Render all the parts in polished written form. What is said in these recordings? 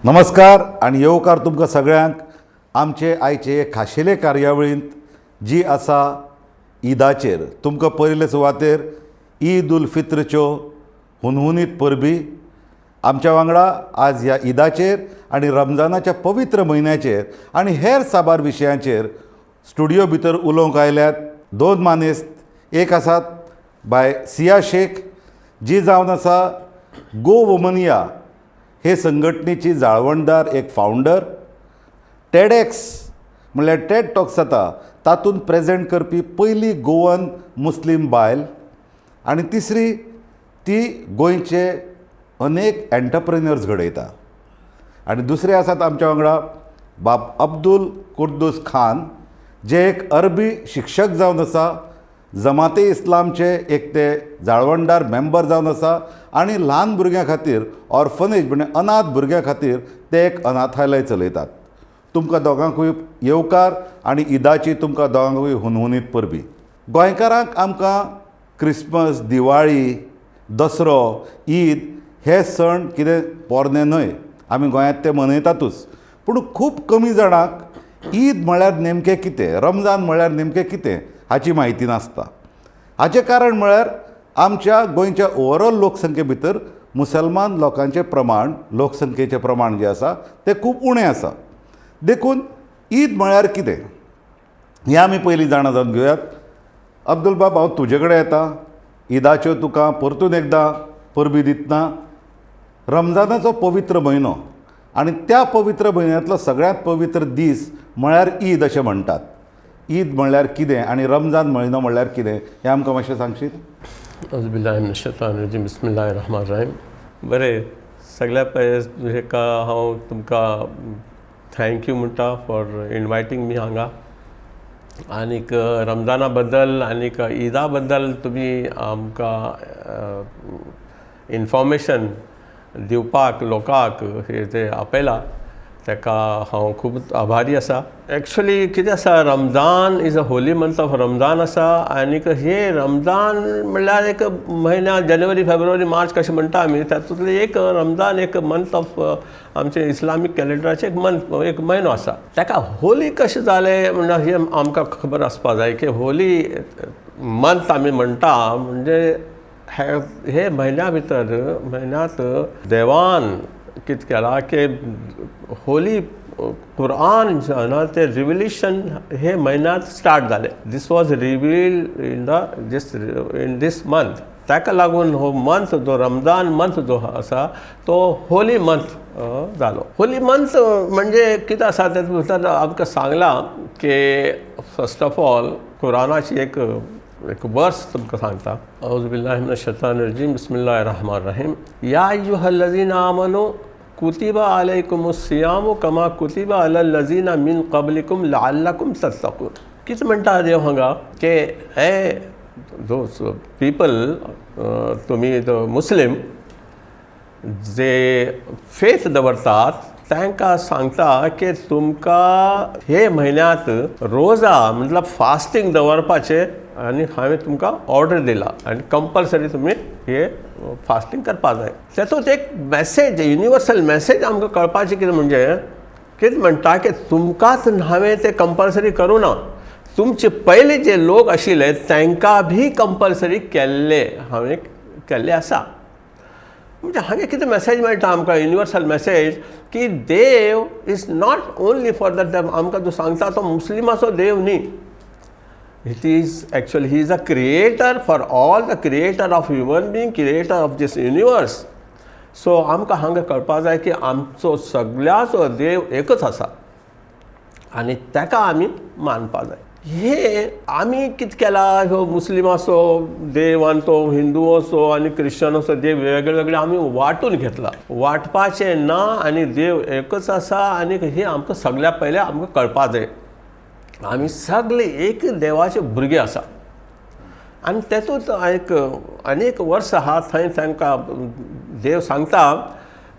नमस्कार आनी येवकार तुमकां सगळ्यांक आमचे आयचे खाशेले कार्यावळींत जी आसा ईदाचेर. तुमकां पयले सुवातेर ईद उल फित्रच्यो हुनहुनीत परबी. आमच्या वांगडा आज ह्या ईदाचेर आनी रमजानाच्या पवित्र म्हयन्याचेर आनी हेर साबार विशयांचेर स्टुडियो भितर उलोवंक आयल्यात दोन मानेस्त. एक आसात बाय सिया शेख, जी जावन आसा गो वुमनिया हे संघटनेची जाळवणदार, एक फावंडर, टेडॅक्स म्हणल्यार टेड टॉक्स जाता तातूंत प्रेजेंट करपी पयली गोवन मुस्लीम बायल, आनी तिसरी ती गोंयचे अनेक एंटरप्रेन्युअर्स घडयता. आनी दुसरे आसात आमच्या वांगडा बाब अब्दुल कुर्दूस खान, जे एक अरबी शिक्षक जावन आसा, जमाते इस्लामचे एक ते जाळवणदार मेंबर जावन आसा आनी ल्हान भुरग्यां खातीर ऑर्फनेज म्हणजे अनाथ भुरग्यां खातीर ते एक अनाथालय चलयतात. तुमकां दोगांकूय येवकार आनी ईदाची तुमकां दोगांकूय हुनहुनीत परबी. गोंयकारांक आमकां क्रिसमस, दिवाळी, दसरो, ईद हे सण कितें पोरणे न्हय, आमी गोंयांत ते मनयतातूच. पूण खूब कमी जाणांक ईद म्हळ्यार नेमकें कितें, रमजान म्हळ्यार नेमकें कितें हाची म्हायती नासता. हाचें कारण म्हळ्यार आमच्या गोंयच्या ओवरऑल लोकसंख्ये भितर मुसलमान लोकांचें प्रमाण, लोकसंख्येचें प्रमाण जें आसा तें खूब उणें आसा. देखून ईद म्हळ्यार कितें हें आमी पयलीं जाणा जावन घेवयात. अब्दुल बाब, हांव तुजे कडेन येता. ईदाच्यो तुका परतून एकदां परबी दितना, रमजानाचो पवित्र म्हयनो आनी त्या पवित्र म्हयन्यांतलो सगळ्यांत पवित्र दीस म्हळ्यार ईद अशें म्हणटात. ईद म्हळ्यार कितें आनी रमजान म्हयनो म्हळ्यार कितें हें आमकां मातशें सांगशीत? अउज़ुबिल्लाहि बिस्मिल्लाहिर्रहमानिर्रहीम. बरें, सगळ्या पयलीं हेका हांव तुमकां thank you म्हणटा फॉर इनवायटींग मी हांगा. आनीक रमजाना बद्दल आनीक ईदा बद्दल तुमी आमकां इन्फॉर्मेशन दिवपाक लोकांक हे ते आपयला, ताका हांव खूब आभारी आसा. एक्चुली कितें आसा, Ramzan is a holy month of Ramzan आसा. आनीक हे रमजान म्हणल्यार एक म्हयन्या जानेवारी, फेब्रुवारी, मार्च कशें म्हणटा आमी, तातूंतले एक रमजान एक मंथ ऑफ आमचे इस्लामीक कॅलेंडराचे एक मंथ, एक म्हयनो आसा. ताका होली कशें जालें म्हणल्यार हें आमकां खबर आसपा जाय की होली मंथ आमी म्हणटा म्हणजे हे म्हयन्या भितर, म्हयन्यांत देवान कितें केलां की होली कुरान जे ना ते रिविलेशन हे म्हयन्यांत स्टार्ट जालें. This was revealed in the this in this month. ताका लागून हो मंथ जो रमजान मंथ जो आसा तो होली मंथ जालो. होली मंथ म्हणजे कितें आसा, तेतूंत भितर आमकां सांगलां की फर्स्ट ऑफ ऑल कुरानाची एक एक वर्स तुमकां सांगता. أعوذ بالله من الشيطان الرجيم بسم الله الرحمن الرحيم يا أيها الذين آمنوا كتب عليكم الصيام كما كتب على الذين من قبلكم لعلكم تتقون. कितें म्हणटा देव हांगा की हे those people, तुमी मुस्लीम जे फेथ दवरतात तांकां सांगता की तुमकां हे म्हयन्यांत रोजा मतलब फास्टींग दवरपाचें आनी हांवें तुमकां ऑर्डर दिला आनी कंपलसरी तुमी हे फास्टींग करपा जाय. तेतूंत एक मॅसेज, युनिवर्सल मॅसेज आमकां कळपाचें कितें म्हणजे, कितें म्हणटा की तुमकांच हांवें तें कंपलसरी करूं ना, तुमचे पयले जे लोक आशिल्ले तांकां बी कंपलसरी केल्ले हांवें केल्ले आसा. म्हणजे हांगा कितें मॅसेज मेळटा आमकां, युनिवर्सल मॅसेज की देव is not only for that. आमकां जो सांगता तो मुस्लिमाचो देव न्ही. It is actually he is a creator for all, the creator of human being, creator of this universe. So आमकां हांगा कळपा जाय की आमचो सगळ्याचो देव एकच आसा आनी ताका आमी मानपा जाय. हे आमी कितें केला, ह्यो मुस्लिमाचो देव आनी तो हिंदूचो आनी क्रिश्चनाचो देव वेगळे वेगळे आमी वांटून घेतला. वांटपाचें ना आनी देव एकच आसा. आनी हें आमकां सगळ्या पयलें आमकां कळपा जाय, आमी सगळे एक देवाचे भुरगे आसा. आनी तेतूंत एक अनेक वर्स आहा थंय तांकां देव सांगता,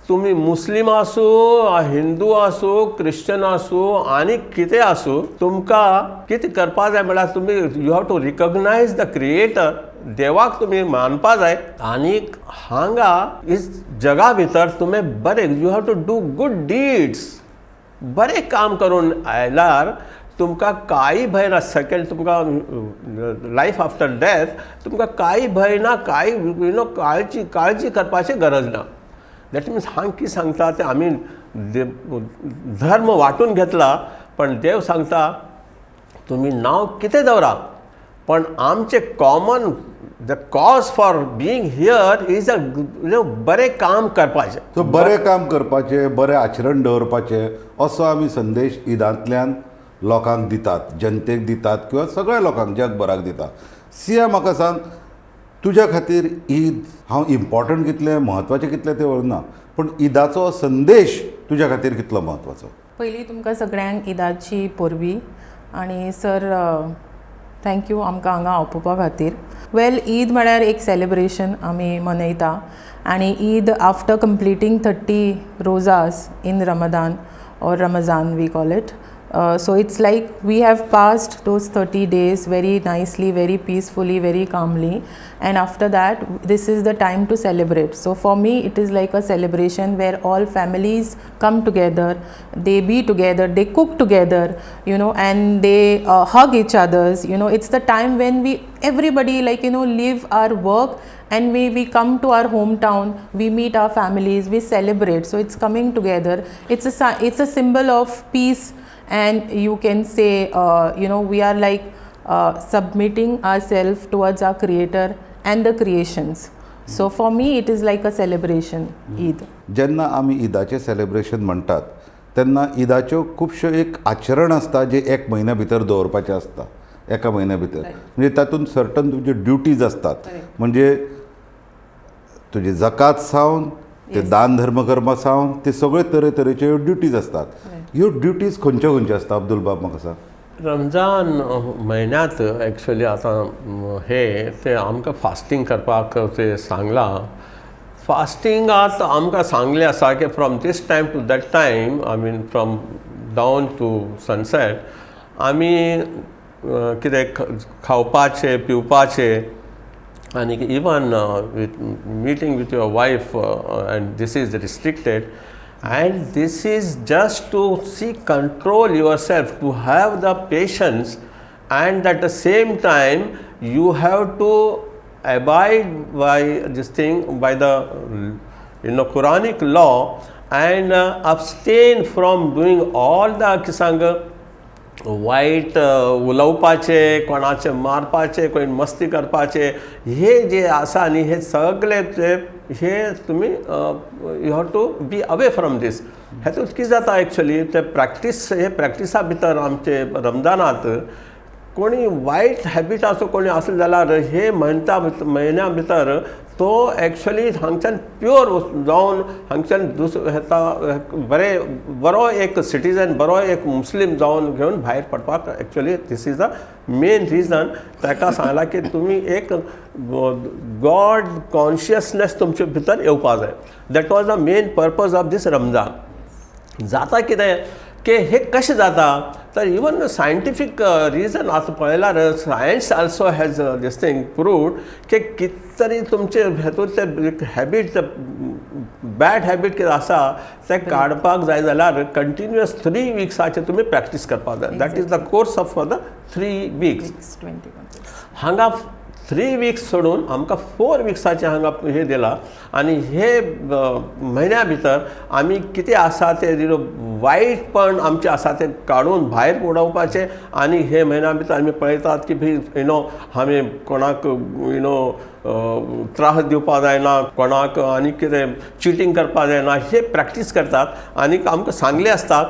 तुमी मुस्लीम आसूं, हिंदू आसूं, क्रिश्चन आसूं आनी कितें आसूं, तुमकां कितें करपा जाय म्हळ्यार तुमी you have to recognize the creator. देवाक तुमी मानपा जाय आनीक हांगा इस जगा भितर तुमी बरें, you have to do good deeds. बरें काम करून आयल्यार तुमकां कांय भंय ना. सेकंड, तुमकां लायफ आफ्टर डेथ तुमकां कांय भंय ना, कांय you know काळजी काळजी करपाची गरज ना. That means हांव कितें सांगता तें, आमी धर्म वांटून घेतला, पण देव सांगता तुमी नांव कितें दवरा, पण आमचें common, the cause for being here is a बरें काम करपाचें. सो बरें काम करपाचें, बरें आचरण दवरपाचें, असो आमी संदेश ईदांतल्यान लोकांक दितात, जनतेक दितात किंवा सगळ्या लोकांक जगभराक दितात. सिया, म्हाका सांग, तुज्या खातीर ईद हांव इम्पॉर्टंट कितलें, म्हत्वाचें कितलें तें व्हरना, पूण ईदाचो संदेश तुज्या खातीर कितलो म्हत्वाचो? पयलीं तुमकां सगळ्यांक ईदाची परबीं आनी सर, thank you आमकां हांगा आपोवपा खातीर. वेल, ईद म्हळ्यार एक सेलिब्रेशन आमी मनयता आनी ईद आफ्टर कंप्लिटींग 30 रोजास in Ramadan or Ramzan we call it. So it's like we have passed those 30 days very nicely, very peacefully, very calmly, and after that, this is the time to celebrate. So for me, it is like a celebration where all families come together, they be together, they cook together, and they hug each others. It's the time when we everybody like leave our work and we come to our hometown, we meet our families, we celebrate. So it's coming together. It's a symbol of peace, and you can say we are like submitting ourselves towards our creator and the creations. So for me, it is like a celebration, Eid. जेन्ना आमी ईदाचें celebration म्हणटात तेन्ना ईदाच्यो खुबश्यो एक आचरण आसता जे एक म्हयन्या भितर दवरपाचें आसता. एका म्हयन्या भितर म्हणजे तातूंत सर्टन तुज्यो ड्युटीज आसतात, म्हणजे तुजी जकात सावन ते दान धर्म करपा सावन ते सगळे तरेतरेच्यो ड्युटीज आसतात. ह्यो ड्युटीज खंयच्यो खंयच्यो आसता, अब्दुल बाब, म्हाका सांग. रमजान म्हयन्यांत एक्चुअली आतां हे ते आमकां फास्टींग करपाक ते सांगलां. फास्टिंगांत आमकां सांगलें आसा की from this time to that time, I mean, from dawn to sunset, आमी कितें खावपाचें, पिवपाचें आनी even with meeting with your wife, and this is restricted, and this is just to see, control yourself, to have the patience, and at the same time you have to abide by this thing, by the Quranic law, and abstain from doing all the किसांग वायट उलोवपाचें, कोणाचें मारपाचें, कोण मस्ती करपाचें, हे जे आसा न्ही, हे सगळे ते हे तुमी you have to be away from this. हेतून कितें जाता एक्चुअली, ते प्रॅक्टीस, हे प्रॅक्टिसा भितर आमचे रमजानात कोणी वायट हॅबिट आसो कोणी आसले जाल्यार हे म्हयन्या म्हयन्या भितर तो एक्चुअली हांगच्यान प्युअर जावन हांगच्यान हेता बरें, बरो एक सिटीजन, बरो एक मुस्लीम जावन घेवन भायर पडपाक. Actually, this is the main reason. ताका सांगलां की तुमी एक गॉड कॉन्शियसनेस तुमचे भितर येवपा जाय. That was the main purpose of this Ramzan. जाता कितें की हे कशें जाता, तर इवन सायंटिफीक रिजन आतां पळयल्यार, science also has this thing proved की कित तरी तुमचे हेतून ते हॅबीट, बॅड हॅबीट कितें आसा तें काडपाक जाय जाल्यार कंटिन्युअस 3 विक्साचे तुमी प्रॅक्टीस करपाक जाय. That is the course of for the 3 weeks. 21. हांगा 3 विक्स सोडून आमकां 4 विक्साचें हांगा हे दिलां आनी हे म्हयन्या भितर आमी कितें आसा तें वायटपण आमचें आसा तें काडून भायर उडोवपाचें. आनी हे म्हयन्या भितर आमी पळयतात की you know आमी कोणाक you know त्रास दिवपा जायना, कोणाक आनी कितें चिटींग करपा जायना, हे प्रॅक्टीस करतात. आनी आमकां सांगलें आसता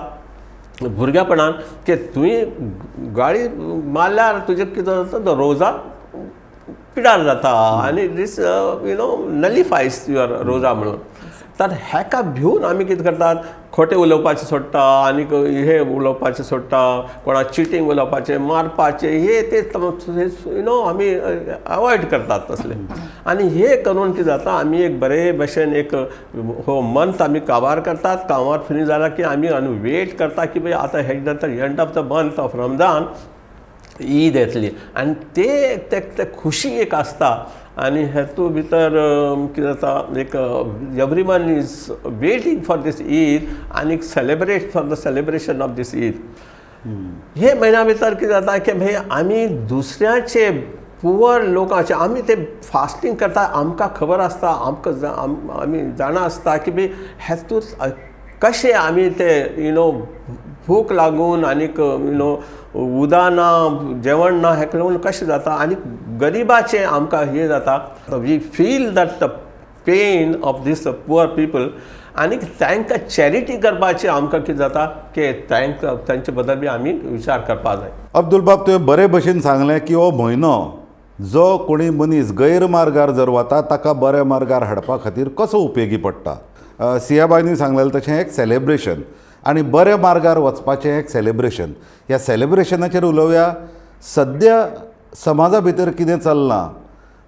भुरगेपणान की तुवें गाळी मारल्यार तुजें कितें जाता, रोजा पिडार जाता आनी this nullifies your रोजा म्हणून. तर हेका भिवन आमी कितें करतात, खोटें उलोवपाचें सोडटा आनीक हे उलोवपाचें सोडटा, कोणाक चिटींग उलोवपाचें, मारपाचें, हे ते you know आमी अवॉयड करतात तसले. आनी हे करून कितें जाता, आमी एक बरे भशेन एक हो मंथ आमी काबार करतात. काबार फिनीश जाला की आमी आनी वेट करता की भाई आतां हे नंतर end of the month of Ramzan Eid येतली आनी ते ते खुशी एक आसता. आनी हेतू भितर कितें जाता, एक every one is waiting for this Eid आनी celebrate for the celebration of this Eid. हे म्हयन्या भितर कितें जाता की भाई आमी दुसऱ्याचे पुवर लोकांचे आमी ते फास्टींग करता, आमकां खबर आसता, आमकां आमी जाणा आसता की भाई हेतूंत कशें आमी ते you know भूक लागून आनीक you know उदक ना, जेवण ना, हेका लागून कशें जाता आनी गरिबाचें आमकां हें जाता. We feel that the pain of this poor people आनी तांकां चॅरिटी करपाचें आमकां कितें जाता की तांकां तांचे बद्दल बी आमी विचार करपाक जाय. अब्दुल बाब, तुवें बरे भशेन सांगलें की हो म्हयनो जो कोणी मनीस गैरमार्गार जर वता ताका बऱ्या मार्गार हाडपा खातीर कसो उपेगी पडटा. सियाबायनूय सांगलेलें तशें एक सेलेब्रेशन आनी बऱ्या मार्गार वचपाचें एक सेलेब्रेशन. ह्या सेलेब्रेशनाचेर उलोवया. सद्या समाजा भितर कितें चल्लां,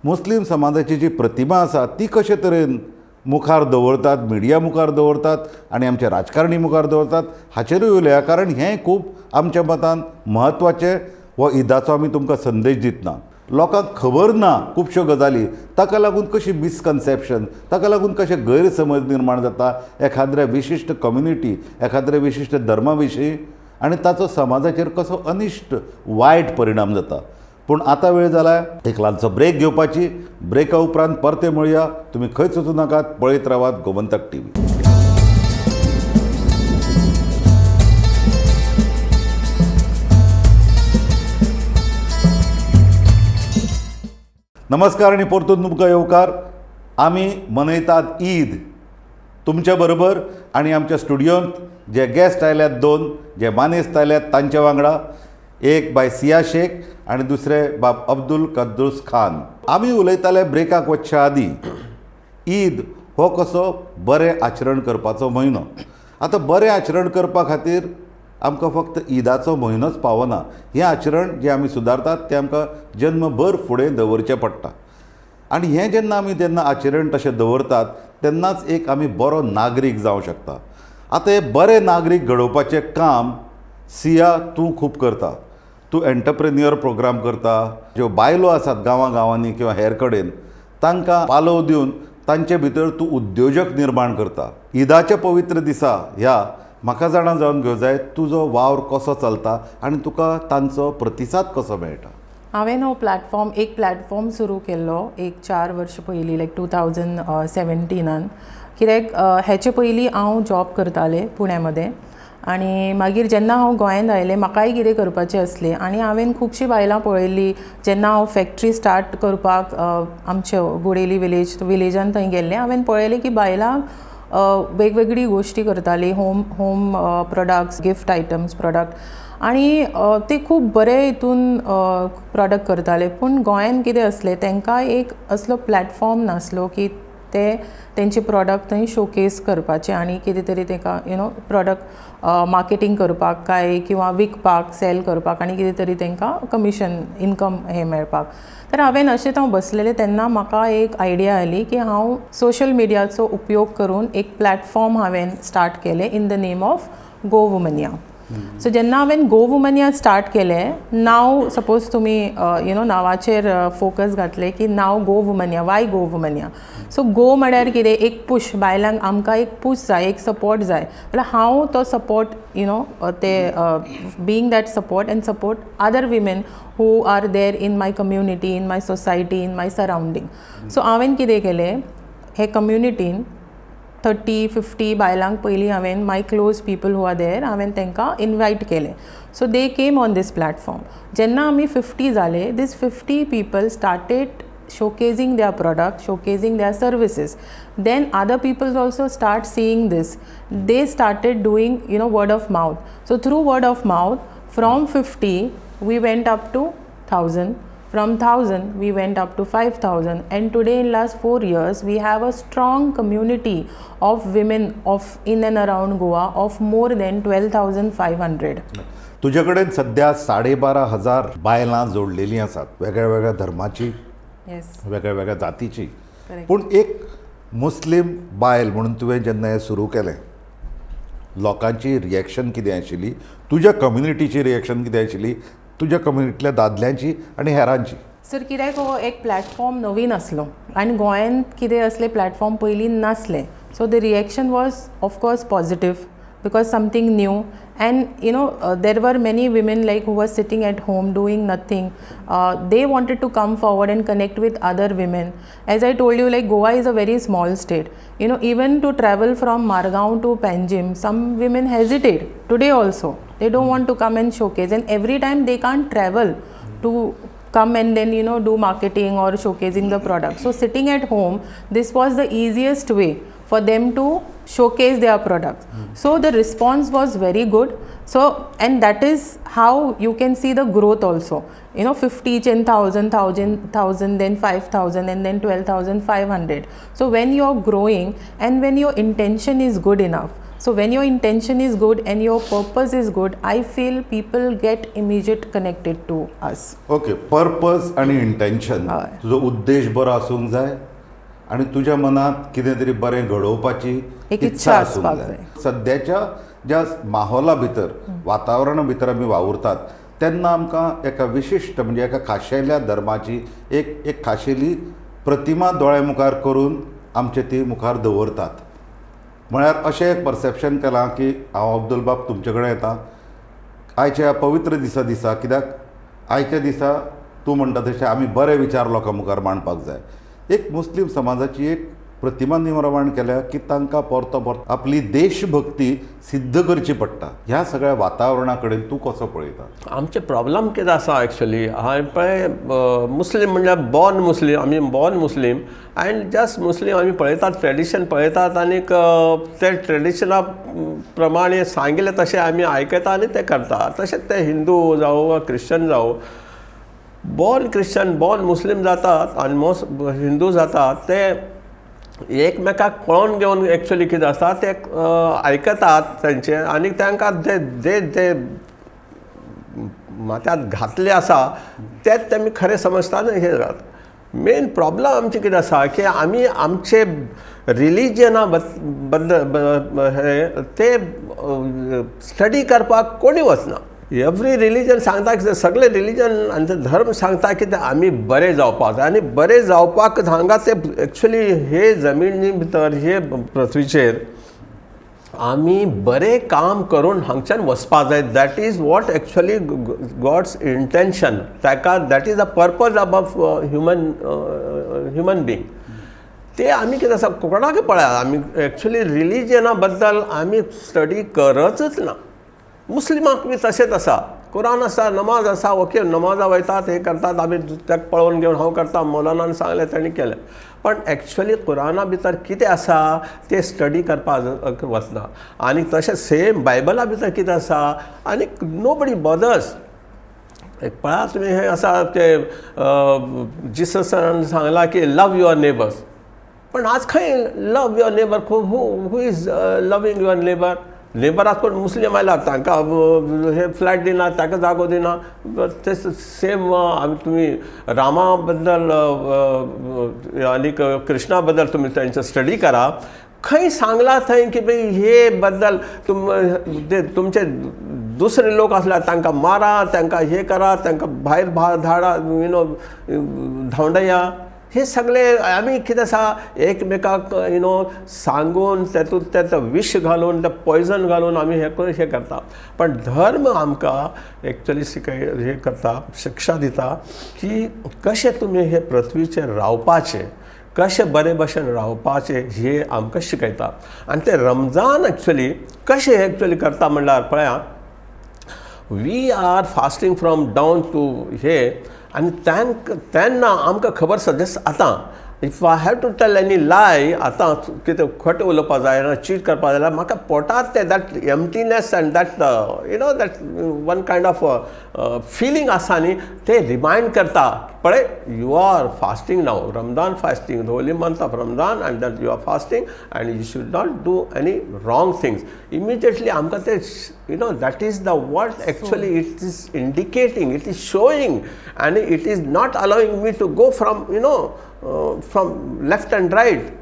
मुस्लीम समाजाची जी प्रतिमा आसा ती कशे तरेन मुखार दवरतात, मिडिया मुखार दवरतात आनी आमचे राजकारणी मुखार दवरतात, हाचेरूय उलोवया. कारण हें खूब आमच्या मतान म्हत्वाचें. हो ईदाचो आमी तुमकां संदेश दितना लोकांक खबर ना खुबश्यो गजाली, ताका लागून कशी मिसकन्सेप्शन, ताका लागून कशे गैरसमज निर्माण जाता एखाद्र्या विशिश्ट कम्युनिटी, एखाद्र्या विशिश्ट धर्मा विशीं आनी ताचो समाजाचेर कसो अनिश्ट वायट परिणाम जाता. पूण आतां वेळ जाला एक ल्हानसो ब्रेक घेवपाची. ब्रेका उपरांत परते मेळया. तुमी खंयच वचूं नाकात, पळयत रावात गोमंतक टीव्ही. नमस्कार आनी परतून तुमकां येवकार. आमी मनयतात ईद तुमच्या बरोबर आनी आमच्या स्टुडियोंत जे गेस्ट आयल्यात, दोन जे मानेस्त आयल्यात तांच्या वांगडा, एक बाय सिया शेख आनी दुसरे बाब अब्दुल कद्दूस खान. आमी उलयताले ब्रेकाक वचच्या आदीं, ईद हो कसो बरें आचरण करपाचो म्हयनो. आतां बरें आचरण करपा खातीर आमकां फक्त ईदाचो म्हयनोच पावना. हें आचरण जें आमी सुदारतात तें आमकां जन्मभर फुडें दवरचें पडटा. आनी हें जेन्ना आमी जेन्ना आचरण तशें दवरतात तेन्नाच एक आमी बरो नागरीक जावं शकता. आतां हे बरे नागरीक घडोवपाचें काम सिया तूं खूब करता. तूं एंटरप्रेन्युअर प्रोग्राम करता. ज्यो बायलो आसात गांवां गांवांनी किंवा हेर कडेन तांकां पालव दिवन तांचे भितर तूं उद्योजक निर्माण करता. ईदाच्या पवित्र दिसा ह्या म्हाका जाणा जावन घेवं जाय तुजो वावर कसो चलता आनी तुका तांचो प्रतिसाद कसो मेळटा. हांवें हो प्लॅटफॉर्म, एक प्लॅटफॉर्म सुरू केल्लो एक 4 वर्सां पयलीं, लायक 2017. कित्याक हेचे पयलीं हांव जॉब करतालें पुण्यामध्ये आनी मागीर जेन्ना हांव गोंयांत आयलें म्हाकाय कितें करपाचें आसलें आनी हांवें खुबशीं बायलां पळयल्लीं. जेन्ना हांव फॅक्ट्री स्टार्ट करपाक आमचे गुडेली विलेज विलेजान थंय गेल्लें, हांवें पळयलें की बायलां वेगवेगळी गोश्टी करतालीं, home products, gift items product, आनी ते खूब बरे हितून प्रोडक्ट करताले. पूण गोंयांत कितें आसलें, तांकां एक असलो प्लॅटफॉर्म नासलो की ते तेंचे प्रोडक्ट थंय शोकेस करपाचे आनी कितें तरी तांकां you know product marketing करपाक काय किंवा विकपाक, सेल करपाक आनी कितें तरी तांकां कमिशन इनकम हें मेळपाक. तर हांवें अशेंच हांव बसलेलें तेन्ना म्हाका एक आयडिया आयली की हांव सोशल मिडियाचो उपयोग करून एक प्लॅटफॉर्म हांवें स्टार्ट केलें in the name of Go Womania. So जेन्ना हांवें गो वुमनिया स्टार्ट केलें, नांव सपोज तुमी you know नांवाचेर फोकस घातलें की नांव Go Womania, why Go Womania? So go म्हळ्यार कितें, एक पूश, बायलांक आमकां एक पूश जाय, एक सपोर्ट जाय. जाल्यार हांव तो सपोर्ट you know ते being that support and support other women who are there in my community, in my society, in my surrounding. So हांवें कितें केलें, हे कम्युनिटीन 30-50 बायलांक पयलीं हांवें my close people who are there हांवें तांकां इनवायट केलें. So they came on this platform. जेन्ना आमी 50 जाले, these 50 people started showcasing their product, showcasing their services. Then other people also start seeing this. They started doing, you know, word of mouth. So through word of mouth, from 50 we went up to 1000, From 1,000 we went up to 5,000, and today in last 4 years we have a strong community of women of in and around Goa of more than 12,500. तुजे कडेन सद्या 12,500 बायलां जोडलेलीं आसात, वेगळ्या वेगळ्या धर्माची, वेगळ्या वेगळ्या जातीची. पूण एक मुस्लीम बायल म्हणून तुवें जेन्ना हें सुरू केलें, लोकांची रिएक्शन कितें आशिल्ली, तुज्या कम्युनिटीची रिएक्शन कितें आशिल्ली, तुज्या कम्युनिटींतल्या दादल्यांची आनी हेरांची? सर, कित्याक हो एक प्लॅटफॉर्म नवीन आसलो आनी गोंयांत कितें असले प्लॅटफॉर्म पयलीं नासले. So the reaction was of course positive because something new, and there were many women like who were sitting at home doing nothing. They wanted to come forward and connect with other women. As I told you, like, Goa is a very small state. Even to travel from Margao to Panjim, some women hesitate. Today also they don't want to come and showcase, and every time they can't travel to come and then do marketing or showcasing the product. So sitting at home, this was the easiest way for them to showcase their products. So the response was very good. So, and that is how you can see the growth also, 50, 10,000, 1000, 1000, then 5000 and then 12,500. So when you're growing and when your intention is good enough, so when your intention is good and your purpose is good, I feel people get immediate connected to us. Okay, purpose आनी intention. हय. तुजो उद्देश बरो आसूंक जाय आनी तुज्या मनांत कितें तरी बरें घडोवपाची एक इत्सा इच्छा आसूंक आसपाक जाय. जाय. सद्याच्या ज्या माहोला भितर, वातावरणा भितर आमी वावुरतात तेन्ना आमकां एका विशिश्ट, म्हणजे एका खाशेल्या धर्माची एक एक खाशेली प्रतिमा दोळ्या मुखार करून आमचे ती मुखार दवरतात. म्हळ्यार अशें एक परसेप्शन केलां की हांव अब्दुल बाब तुमचे कडेन येता आयच्या ह्या पवित्र दिसा दिसा, कित्याक आयच्या दिसा तूं म्हणटा तशें आमी बरे विचार लोकां मुखार मांडपाक जाय. एक मुस्लीम समाजाची एक प्रतिमा निर्माण केल्या की तांकां परतो परतो आपली देशभक्ती सिद्ध करची पडटा. ह्या सगळ्या वातावरणा कडेन तूं कसो पळयता? आमचे प्रॉब्लम कितें आसा एक्चुअली, हांवें पळय, मुस्लीम म्हणल्यार बॉर्न मुस्लीम, आमी बॉर्न मुस्लीम आनी जस्ट मुस्लीम आमी पळयतात, ट्रेडिशन पळयतात आनीक ते ट्रेडिशना प्रमाणे सांगिल्लें तशें आमी आयकता आनी तें करता. तशेंच ते हिंदू जावं वा क्रिश्चन जावं, बॉर्न क्रिश्चन, बॉर्न मुस्लीम जातात आनी मोस्ट हिंदू जातात, ते एकमेकाक पळोवन घेवन एक्चुअली कितें आसता ते आयकतात तेंचे आनी तांकां ते जे ते माथ्यात घातले आसा तेच तेमी खरें समजतात आनी हें जाता. मेन प्रॉब्लम आमचें कितें आसा की आमी आमचे रिलिजना बद्दल हे ते स्टडी करपाक कोणी वचना. एवरी रिलिजन सांगता की, सगळे रिलिजन आनी ते धर्म सांगता की ते आमी बरे जावपाक जाय आनी बरे जावपाक हांगा ते एक्चुअली हे जमिनी भितर, हे पृथ्वीचेर आमी बरें काम करून हांगच्यान वचपा जाय. That is what actually God's intention. ताका that is the purpose of human being. ते आमी कितें आसा, कोणाक पळया, आमी एक्चुअली रिलिजना बद्दल आमी स्टडी करचच ना. मुस्लिमाक बी तशेंच आसा. कुरान आसा, नमाज आसा, ओके, नमाजा वयतात, हें करतात, आमी ताका पळोवन घेवन हांव करता, मौलानान सांगलें तांणी केलें. पण एक्चुअली कुराना भितर कितें आसा तें स्टडी करपाक वचना. आनी तशें सेम बायबला भितर कितें आसा आनी नो बडी बॉदर्स. एक पळयात तुमी, हें आसा तें जिससान सांगलां की लव your neighbours, पण आज खंय love your neighbour? Who is loving your neighbour? नेबराक कोण मुस्लीम आयला, तांकां हे फ्लॅट दिना, ताका जागो दिना. ते सेम आमी तुमी रामा बद्दल आनीक कृष्णा बद्दल तुमी तांचो स्टडी करा. खंय सांगलां थंय की भाई हे बद्दल तुम ते तुमचे दुसरे लोक आसल्यार तांकां मारा, तांकां हे करा, तांकां भायर धाडा, you know धांवडया. हे सगळे आमी कितें आसा, एकमेकाक you know सांगून तेतूंत तें विश घालून, तें पॉयजन घालून आमी हें करून हें करता. पण धर्म आमकां एक्चुअली शिकय, हें करता, शिक्षा दिता की कशें तुमी हे पृथ्वीचेर रावपाचें, कशें बरे भशेन रावपाचें, हें आमकां शिकयता. आनी ते रमजान एक्चुअली कशें एक्चुअली करता म्हणल्यार पळया, we are fasting from dawn to हे आनी तांक तेन्ना आमकां खबर आसा, जस्ट आतां If I have to tell any lie, आतां कितें खोटें उलोवपा जाय ना, चीट करपा जाय जाल्यार म्हाका पोटांत तें that emptiness and that you know that one kind of feeling आसा न्ही, तें रिमायंड करता, पळय, you are fasting now, Ramadan fasting, the holy month of Ramadan, and that you are fasting and you should not do any wrong things. Immediately आमकां तें you know that is the what actually it is indicating, it is showing, and it is not allowing me to go from you know from left and right.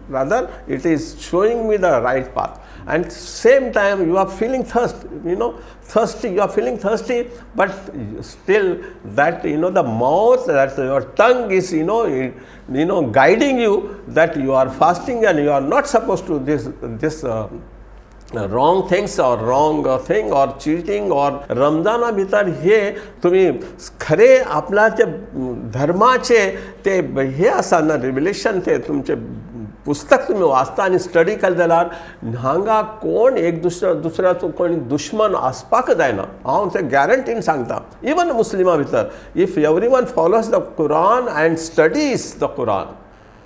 Rather, it is showing me the right path. And same time you are feeling thirst, you know, thirsty, you are feeling thirsty, but still that, you know, the mouth, that your tongue is, guiding you that you are fasting and you are not supposed to this wrong things or wrong thing or cheating or. रमजाना भितर हे तुमी खरे आपल्याचे धर्माचे ते हे आसा ना, revelation, ते तुमचे पुस्तक तुमी वाचता आनी स्टडी केलें जाल्यार हांगा कोण एक दुसऱ्या दुसऱ्याचो कोण दुश्मन आसपाक जायना. हांव ते गॅरंटीन सांगता, इवन मुस्लिमा भितर, if every one follows the Quran and studies the Quran,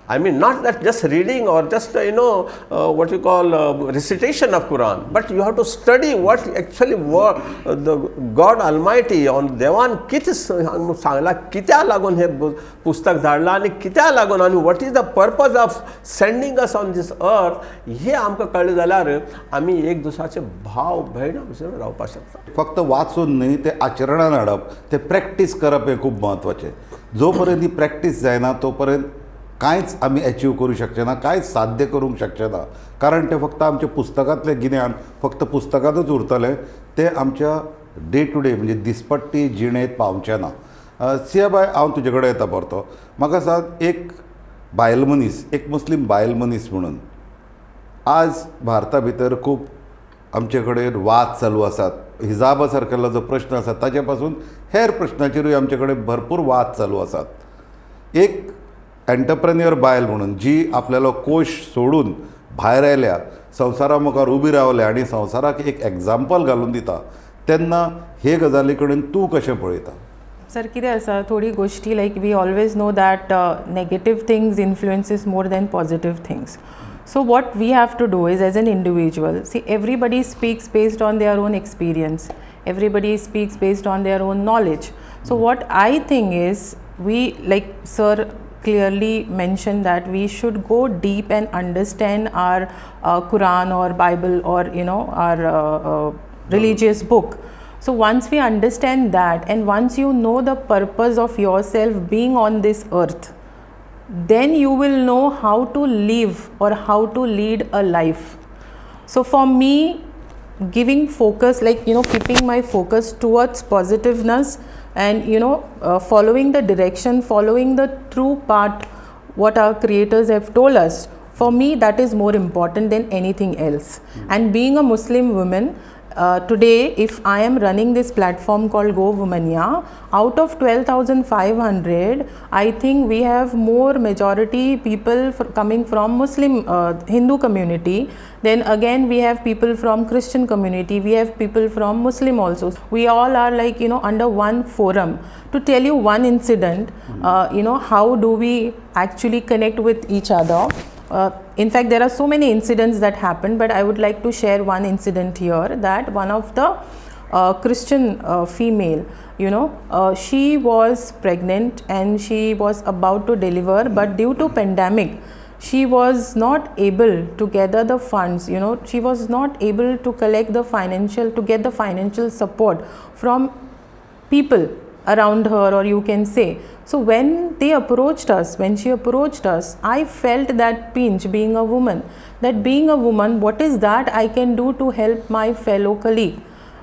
I mean, not that just reading or just, what you call recitation of Quran, but you have to study what actually the God Almighty on देवान कितें सांगलां, कित्याक लागून हें पुस्तक धाडलां आनी कित्याक लागून आनी what is the purpose of sending us on this earth, हें आमकां कळ्ळें जाल्यार आमी एक दुसऱ्याचे भाव भयणा भशेन रावपाक शकता. फक्त वाचून न्हय, ते आचरणान हाडप, ते प्रॅक्टीस करप हें खूब म्हत्वाचें. जो पर्यंत ही प्रॅक्टीस जायना तो पर्यंत कांयच आमी एचीव करूं शकचे ना, कांयच साध्य करूंक शकचे ना, कारण तें फक्त आमच्या पुस्तकांतलें गिन्यान फक्त पुस्तकांतूच उरतलें, तें आमच्या डे टू डे म्हणजे दिसपट्टी जिणेंत पावचें ना. सियाबाय, हांव तुजे कडेन येता परतो. म्हाका सांग, एक बायल मनीस, एक मुस्लीम बायल मनीस म्हणून आज भारता भितर खूब आमचे कडेन वाद चालू आसात. हिजाबा सारकेलो जो प्रश्न आसा ताचे पासून हेर प्रश्नाचेरूय आमचे कडेन भरपूर वाद चालू आसात. एक एंटरप्रेन्युअर बायल म्हणून जी आपल्यालो कोश सोडून भायर आयल्या, संवसारा मुखार उबी रावल्या आनी संवसाराक एक एग्जाम्पल घालून दिता, तेन्ना हे गजाली कडेन तूं कशें पळयता? सर, कितें आसा, थोडी गोश्टी, like we always know that negative things influences more than positive things. So what we have to do is, as an individual, see, everybody speaks based on their own experience, everybody speaks based on their own knowledge. So what I think is, we, like sir clearly mentioned, that we should go deep and understand our Quran or Bible or our religious book. So once we understand that, and once you know the purpose of yourself being on this earth, then you will know how to live or how to lead a life. So for me, giving focus, like keeping my focus towards positiveness and following the direction, following the true path what our creators have told us, for me that is more important than anything else. And being a Muslim woman, today if I am running this platform called Go Womaniya, out of 12,500, I think we have more majority people coming from Muslim, Hindu community. Then again we have people from Christian community, we have people from Muslim also. We all are like, under one forum. To tell you one incident, how do we actually connect with each other? In fact, there are so many incidents that happened, but I would like to share one incident here, that one of the Christian female, she was pregnant and she was about to deliver, but due to pandemic, she was not able to gather the funds, she was not able to collect the financial, to get the financial support from people around her, or you can say. So when they approached us, when she approached us, I felt that pinch, being a woman, that being a woman, what is that I can do to help my fellow colleague?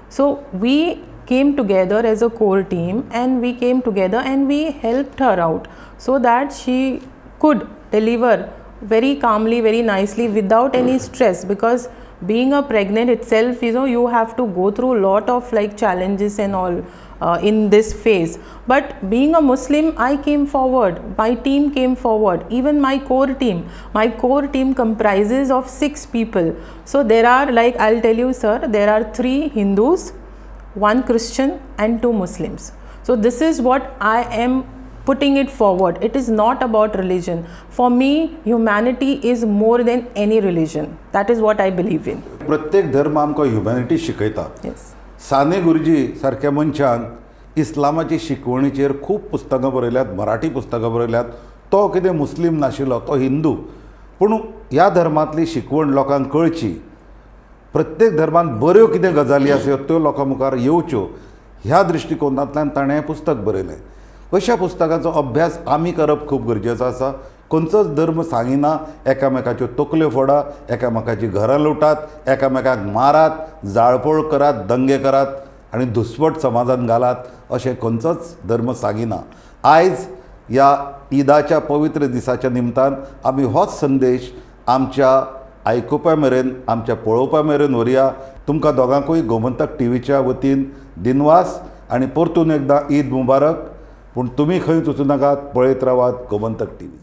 So we came together as a core team, and we came together and we helped her out so that she could deliver very calmly, very nicely, without any stress, because being a pregnant itself, you have to go through a lot of like challenges and all in this phase. But being a Muslim, I came forward, my team came forward, even my core team. My core team comprises of 6 people. So there are, like I'll tell you sir, there are 3 Hindus, 1 Christian and 2 Muslims. So this is what I am putting it forward. It is not about religion. For me, humanity is more than any religion. That is what I believe in. प्रत्येक धर्म आमकां humanity शिकयता. Yes. Sane Guruji सारक्या मनशान इस्लामाची शिकवणीचेर खूब पुस्तकां बरयल्यात, मराठी पुस्तकां बरयल्यात. तो कितें मुस्लीम नाशिल्लो, तो हिंदू, पूण ह्या धर्मांतली शिकवण लोकांक कळची, प्रत्येक धर्मांत बऱ्यो कितें गजाली आसा त्यो लोकां मुखार येवच्यो ह्या दृश्टिकोनांतल्यान ताणें हें पुस्तक बरयलें. अशा पुस्तकाचो अभ्यास आमी करप खूब गरजेचो आसा. खंयचोच धर्म सांगिना एकामेकाच्यो तकल्यो फोडा, एकामेकाचीं घरां लुटात, एकामेकाक मारात, जाळपोळ करात, दंगे करात आनी धुस्पट समाजान घालात अशें खंयचोच धर्म सांगिना. आयज ह्या ईदाच्या पवित्र दिसाच्या निमतान आमी होच संदेश आमच्या आयकुपा मेरेन, आमच्या पळोवपा मेरेन व्हरया. तुमकां दोगांकूय गोमंतक टिवीच्या वतीन दिनवास आनी परतून एकदां ईद मुबारक. पूण तुमी खंयच वचूं नाकात, पळयत रावात गोमंतक टिवी.